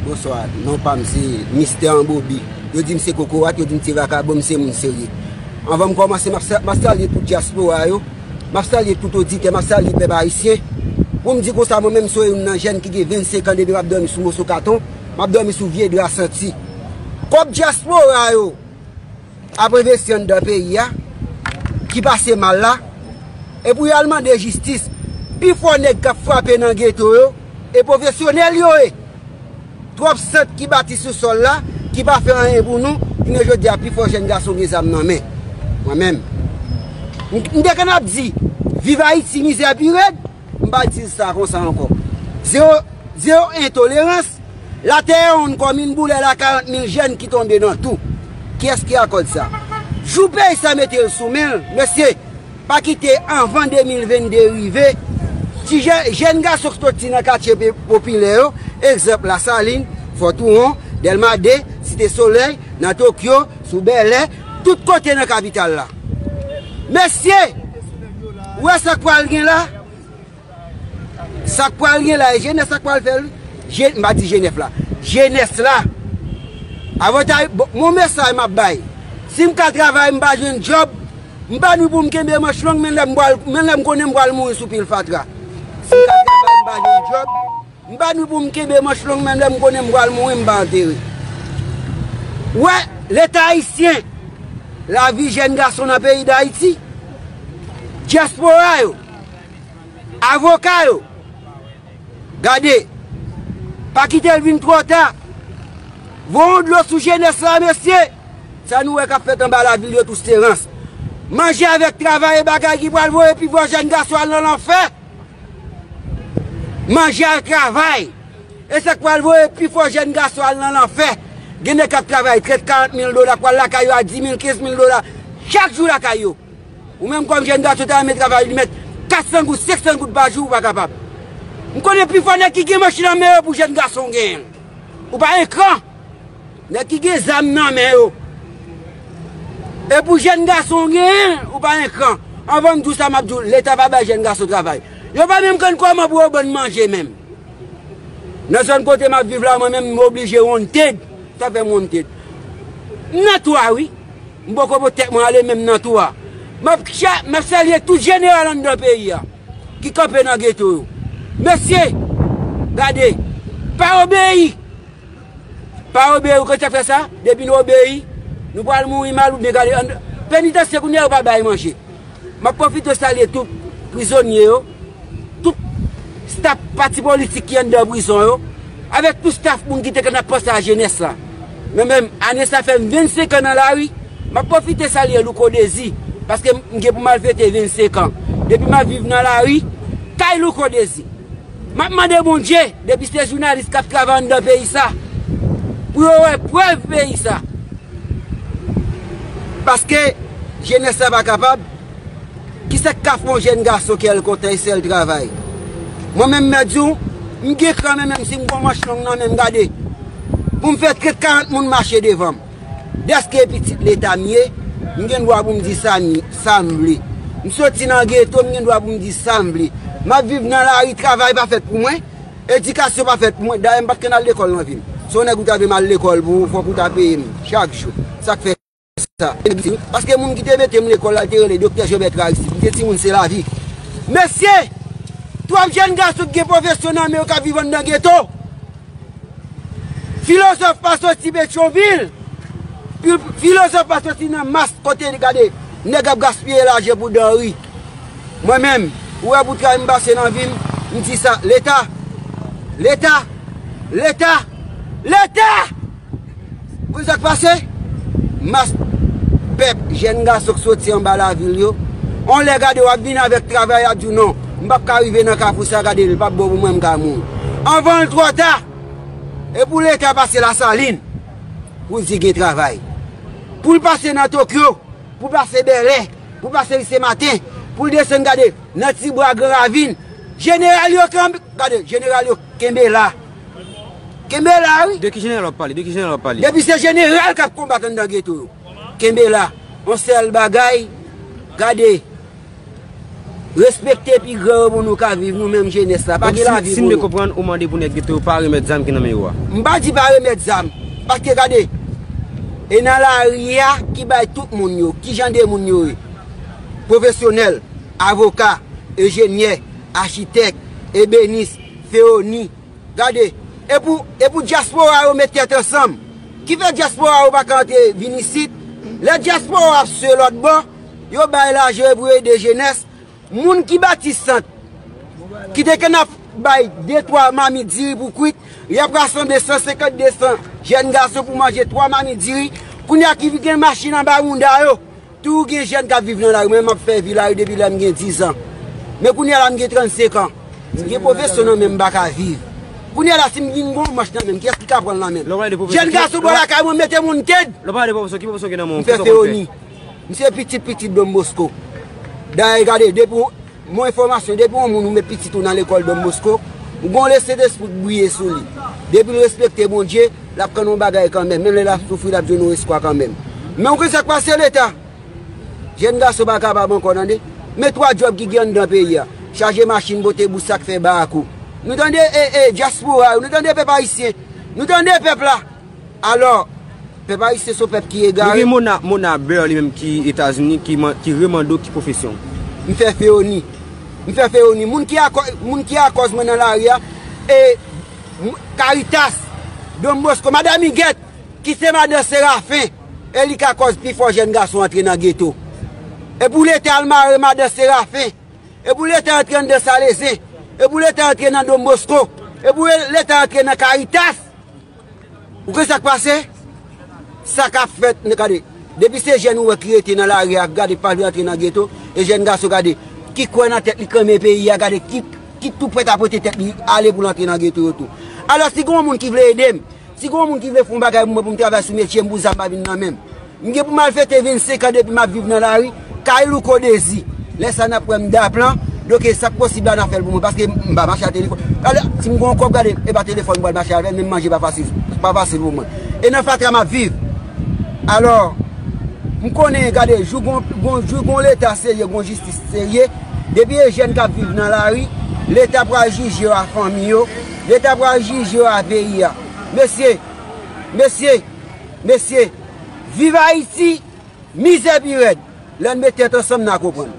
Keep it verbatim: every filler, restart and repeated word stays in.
Bonswa, non pa m se Mistè Anbobi. Yo di m se kokorat, yo di m se vakabon, m se moun serye. Anvan m kòmanse, m ap sa- m ap salye tout dyaspora yo, m ap salye tout oditè, m ap salye pèp ayisyen. Pou m di konsa, mwen menm, m se youn nan jèn ki gen vennsenk an depi m ap dòmi sou moso katon, m ap dòmi sou vye dra santi. Kòb dyaspora yo ap envesti anndan peyi a, ki pase mal la, e pou y al mande jistis. Pifò nèg k ap frape nan geto yo, e pwofesyonèl yo ye. Twòp sant ki bati sou sòl la, ki pa fè anyen pou nou, jounen jodi a, pifò jèn gason gen zam nan men. Mwen menm, m m te konn ap di, viv Ayiti, mizè pi rèd. M pa di l sa konsa ankò. Zewo, zewo entolerans. Latè yon kòm yon boulè la, karant mil jèn ki tonbe nan tou. Kiyès ki akòz sa? Jou peyi sa mete l sou men l, mesye, pa kite anvan de mil vennde rive. Ti jè- jèn gason k soti nan katye pe- popilè yo, egzanp, Lasalin, Fòtouwon, Dèlma de, Site Solèy, nan Tokyo, sou Bèlè, tout kote nan kapital la. Mesye, ou wè sa k pral gen la? Sa k pral gen la, e jenès la k pral fè l. Je- m pa di jenès la. Jenès la. Avantay, bon, mon mesaj m ap bay. Si m ka travay, m pa jwenn djòb, m pa ni pou m kenbe manch long, men lè m pral, men lè m konnen m pral mouri sou pil fatra. Si m ka travay, m pa jwenn djòb, m pa ni pou m kenbe manch long, men lè m konnen m pral mouri, m pa antere. Wè, Leta ayisyen, lavi jèn gason nan peyi Dayiti, dyaspora yo, avoka yo, gade, pa kite l vin twò ta. Voye yon dlo sou jenès la, mesye. Sa nou wè k ap fèt anba lavil yo, tou se rans. Manje avèk travay e bagay ki pral voye pifò jèn gason al nan lanfè. Manje ak travay. E sa k pral voye pifò jèn gason al nan lanfè. Gen nèg k ap travay trant, karant mil dola, k pral lakay yo a dis mil, kenz mil dola chak jou lakay yo. Ou menm kòm jèn gason ta renmen travay, li mèt kat san goud, senk san goud pa jou, ou pa kapab. M konnen pifò nèg ki gen manch nan men yo pou jèn gason genyen l. Ou pa gen kran. Nèg ki gen zam nan men yo. E pou jèn gason genyen l, ou pa gen kran. Anvan m di w sa, m ap di w, Leta pa bay jèn gason travay. Yo pa menm konn kòman pou yo bann manje menm. Nan zòn kote m ap viv la, mwen menm, m oblije wanted. Sa fè m wanted. M nan tou a, wi. M poko pote tèt mwen ale menm nan tou a. M ap cha- m ap salye tout jeneral anndan peyi a ki kanpe nan geto yo. Mesye, gade, pa obeyi. Pa obeyi, ou konn sa k fè sa? Depi nou obeyi, nou pral mouri mal oubyen gade ann- penitansye kounye a yo pa bay manje. M ap pwofite salye tout prizonye yo, tout staf pati politik ki anndan prizon yo, avèk tout staf moun ki te konn ap panse a jenès la. Mwen menm, ane sa fè m vennsenk an nan lari, m ap pwofite salye Louko Dezi, paske m gen pou m al fete vennsenk an. Depi m ap viv nan lari, kay Louko Dezi. M ap mande Bondye, depi se jounalis k ap travay anndan peyi sa, pou yo wè prèv peyi sa. Paske jenès la pa kapab. Kisa k ka fè yon jèn gason kè l kontan e sèl travay? Mwen menm, m ap di w, m gen kran men menm si m gon manch long nan men m, gade. Pou m fè trant, karant moun mache devan m. Dèske e pitit Leta m ye, m gen dwa pou m di sa m, sa m vle. M soti nan geto, m gen dwa pou m di sa m vle. M ap viv nan lari, travay pa fèt pou mwen, edikasyon pa fèt pou mwen. Dayè, m pa t konn al lekòl nan vi m. Se yon nèg ou ta vle m al lekòl pou ou, fòk ou ta peye m chak jou. Sa k fè sa? Paske moun ki te mete m lekòl la te rele Doktè Jean Bertrand Aristide. M te timoun, se lavi. Mesye, twòp jèn gason ki gen pwofesyon nan men yo k ap viv anndan geto. Filozòf pa soti Petyonvil. Pi- Filozòf pa soti nan mas kote, gade, nèg ap gaspiye lajan pou danri. Mwen menm, ou wè pou travay m pase nan vi m, m di sa, Leta, Leta, Leta, Leta! Konn sa k pase? Mas pèp, jèn gason k soti anba lavil yo, on lè gade w ap vin avèk travay, y ap di w non, m p ap ka rive nan kafou sa, gade l p ap bon pou mwen, m ka mouri. Anvan l twò ta, e pou Leta pase Lasalin, pou l di gen travay. Pou l pase nan Tokyo, pou l pase Bèlè, pou l pase Lisematen, pou l desann gade nan Tibwa, Gran Ravin. Jeneral yo kanpe, gade, jeneral yo kenbe la. Kenbe la, wi. De ki jeneral w ap pale? De ki jeneral w ap pale? Depi se jeneral k ap konbat anndan geto yo, kenbe la. On sèl bagay, gade. Respekte pi gran yo pou nou ka viv nou menm jenès la. Pa gen lavi pou nou. Si m byen konprann, ou mande pou nèg geto yo pa remèt zam ki nan men yo a. M pa di pa remèt zam. Paske gade, e nan lari a ki bay tout moun yo, ki jan de moun yo ye. Pwofesyonèl, avoka, enjenyè, achitèk, ebenis, fewoni. Gade, e pou, e pou dyaspora yo met tèt ansanm. Ki fè dyaspora yo pa ka antre vin isit? Lè dyaspora ap swe lòt bò, yo bay lajan pou ede jenès. Moun ki bati sant, ki te konn ap bay de twa mamit diri pou kwit, y ap rasanble san senkant, de san jèn gason pou manje twa mamit diri. Kounye a ki gen machin anba mounda yo, tou gen jèn k ap viv nan lari. Mwen, m ap fè vi lari depi lè m gen diz an. Men kounye a la, m gen trannsenk an. M gen pwofesyon nan men m, m pa ka viv. Kounye a la, si m vin gon manch nan men m, kiyès ki ka pran l nan men m? Lè w pale de pwofesyon, jèn gason bò lakay mwen, mete moun tèt. Lè w pale de pwofesyon, ki pwofesyon ki nan men w? M fè fewoni. M se pitit pitit Don Bosco. Dayè, gade, depi w, mon enfòmasyon, depi yon moun ou met pitit ou nan lekòl Don Bosco, ou gon Lesentespri k briye sou li. Depi l respekte Bondye, l ap kann yon bagay kanmenm. Menm lè l ap soufri, l ap jwenn yon espwa kanmenm. Men ou konn sa k pase Leta? Jèn gason pa kapab ankò, tande. Men twa djòb ki gen anndan peyi a. Chaje machin, pote bous, sa k fè barakou. Nou tande, e, e, dyaspora yo, nou tande pèp ayisyen. Nou tande pèp la. Alò, pèp ayisyen se yon pèp ki egare. Nou gen Mona, Mona Beurre li menm ki Etazini, ki man-, ki remande w ki pwofesyon w. M fè fewoni. M fè fewoni. Moun ki akò-, moun ki akòz mwen nan lari a, e, m-, Caritas, Don Bosco, Madan Migèt, ki se Madan Serafen, e li k akòz pifò jèn gason antre nan geto. E pou Leta al mare Madan Serafen, e pou Leta antre anndan Salezen, e pou Leta antre nan Don Bosco, e pou Leta antre nan Caritas. Ou konn sa k pase? Sa k ap fèt, n gade. Depi se jèn ou wè ki rete nan lari a, ap gade, pa vle antre nan geto, e jèn gason gade, ki kwè nan tèt li, k renmen peyi a, gade, ki, ki tou prèt a pote tèt li ale pou l antre nan geto yo tou. Alò, si gen yon moun ki vle ede m, si gen yon moun ki vle fè yon bagay pou mwen, pou m travay sou metye m, pou zam pa vin nan men m, m gen pou m al fete vennsenk an depi m ap viv nan lari, kay Louko Dezi. Lè sa n ap wè m da plan, donk e sa k posib la n a fè l pou mwen, paske m pa mache a telefòn. Alò, si m gen yon kòb, gade, e pa telefòn m pral mache avè l, menm manje pa fasil, pa fasil pou mwen. E nan fatra m ap viv. Alò, m konnen, gade, jou gon, gon, jou gon Leta serye, gon jistis serye, depi e jèn k ap viv nan lari, Leta pral jije yo a fanmi yo, Leta pral jije yo a peyi a. Mesye, mesye, mesye, viv Ayiti, mizè pi rèd. Lè n met tèt ansanm, n a konprann.